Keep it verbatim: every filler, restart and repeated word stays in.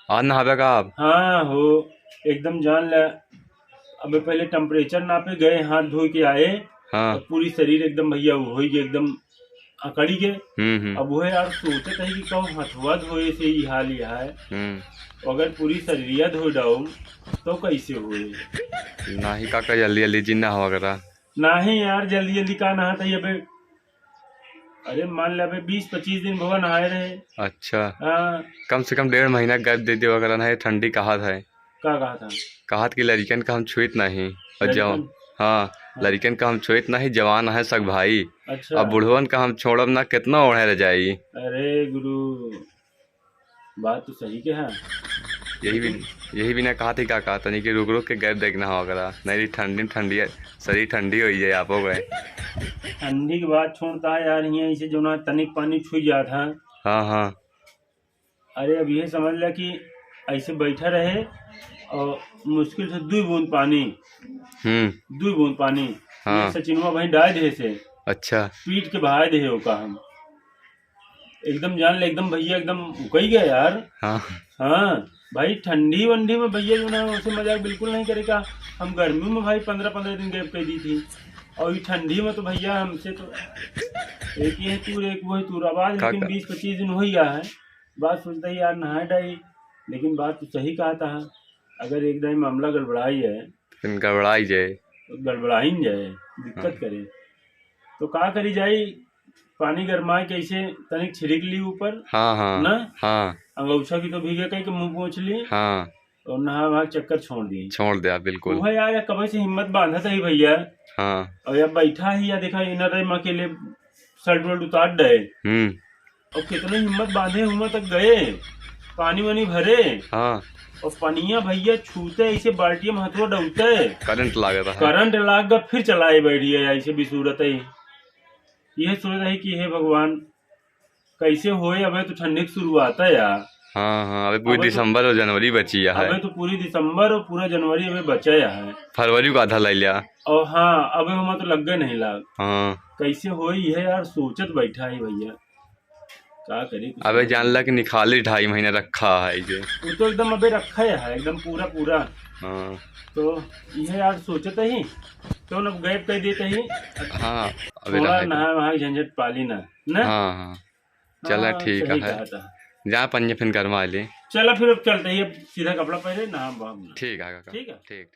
आज नहाबे का आप? हाँ हो, एकदम जान ले। अबे पहले temperature नापे गए, हाथ धो के आए, हाँ। तो पूरी शरीर एकदम भैया हो गई, एकदम अकड़ी के। हम्म, हम्म। अब वो यार सोचत है कि कहूँ हथवा धोए से ही हाल यह है। हम्म। अगर पूरी शरीरिया धो डाउम तो कैसे होए? नाही काका, जल्दी जल्दी जिन नहावा करा। नाही यार, जल्दी जल्दी का नहात है अबे? अरे मान ले अबे बीस पच्चीस दिन भवा नहाए रहे। अच्छा। हाँ। कम से कम डेढ़ महीना gap दे देवा करा, नाही ठंडी कहत है। का कहत है? कहत कि लड़िकन का हम छुइत नाही। और जवान, लड़िकन? हाँ, हाँ। लड़िकन का हम छुइत नाही, जवान है सग भाई। अच्छा। अब बुढ़वन का हम छोड़ब ना, कितना ओढ़े रजाई। अरे गुरु, बात तो सही के है। यही भी, यही बिना कहत ही काका, तनी के रुक रुक के gap देखना हो करा, नहीं ठंडी ठंडी, शरीर ठंडी हो जाए आपो गए। ठंडी की बात छोड़ता है यार, हियाँ इसे जो ना तनिक पानी छुई जात है। हाँ, हाँ। अरे अब ये समझ ले कि ऐसे बैठा रहे और मुश्किल से दुई बूंद पानी, हम्म। दुई बूंद पानी, हाँ। ये सचिनवा भाई डाल दे से। अच्छा। पीट के बहाए दे ओका हम। एकदम जान ले, एकदम भैया एकदम उकई गया यार। हाँ। हाँ, भाई ठंडी वंडी में भैया जो ना उसे मजाक बिल्कुल नहीं करे का। हम गर्मी में भाई पन्द्रह पन्द्रह दिन gap कर दी थी, और ये ठंडी में तो भैया हमसे तो एक ये तूर, एक वो तूर। अब आज का लेकिन का? बीस पच्चीस दिन हो ही गया है। बात सोचता ही यार नहाए डाई, लेकिन बात तो सही कहा था, अगर एक दाई मामला गड़बड़ाई है, फिर गड़बड़ाई जाए। तो गड़बड़ाइन जाए, दिक्कत हाँ। करे, तो का करी जाई? पानी गरमाए के ऐसे तनिक छिड़क ली ऊपर, हाँ, हाँ, ना? हाँ। अंगौछा की तो भीगे कहीं के मुंह पोंछ ली, हाँ। और नहा वहा चक्कर छोड़ दी। छोड़ दिया, बिल्कुल। वह यार, कब से हिम्मत बांधा था ही भैया। हाँ। और यार बैठा ही या देखा इनर रे माँ के लिए शर्ट वर्ट उतार डे। हम्म। और कितने हिम्मत बांधे हुआ तक गए, पानी वानी भरे। हाँ। और पनिया भैया छूते ऐसे बाल्टी में हथवा डलते। करंट लागे था। करंट लाग गया, फिर चलाए बैठ गया ऐसे भी सूरत है। यह सोच रही कि हे भगवान, कैसे होए, अबे तो ठंडी की शुरुआत है यार। हाँ, हाँ, अबे पूरी अबे तो, दिसंबर और जनवरी बची है। अबे तो पूरी दिसंबर और पूरा जनवरी अबे बचा है। फरवरी को आधा लाई लिया। और हाँ, अबे हमार तो लग गए नहीं लाग। हाँ। कैसे होए, यह यार सोचत बैठा है भैया, का करी कुछ अबे नहीं। जान ला कि निखाली ढाई महीना रखा है ये। वो तो एकदम अबे रखा है, एकदम पूरा पूरा। हाँ। तो यह यार सोचत ही, तो ना gap कर देते ही। हाँ, अबे थोड़ा रहा है। नहा वहा झंझट पाली ना, ना? हाँ, हाँ। चला, हाँ, ठीक सही है। कहा था। जा पनिया फिर गरमा ले। चला फिर अब चलते ही, अब सीधा कपड़ा पहने, नहा वहा। ठीक है काका। ठीक है। ठीक।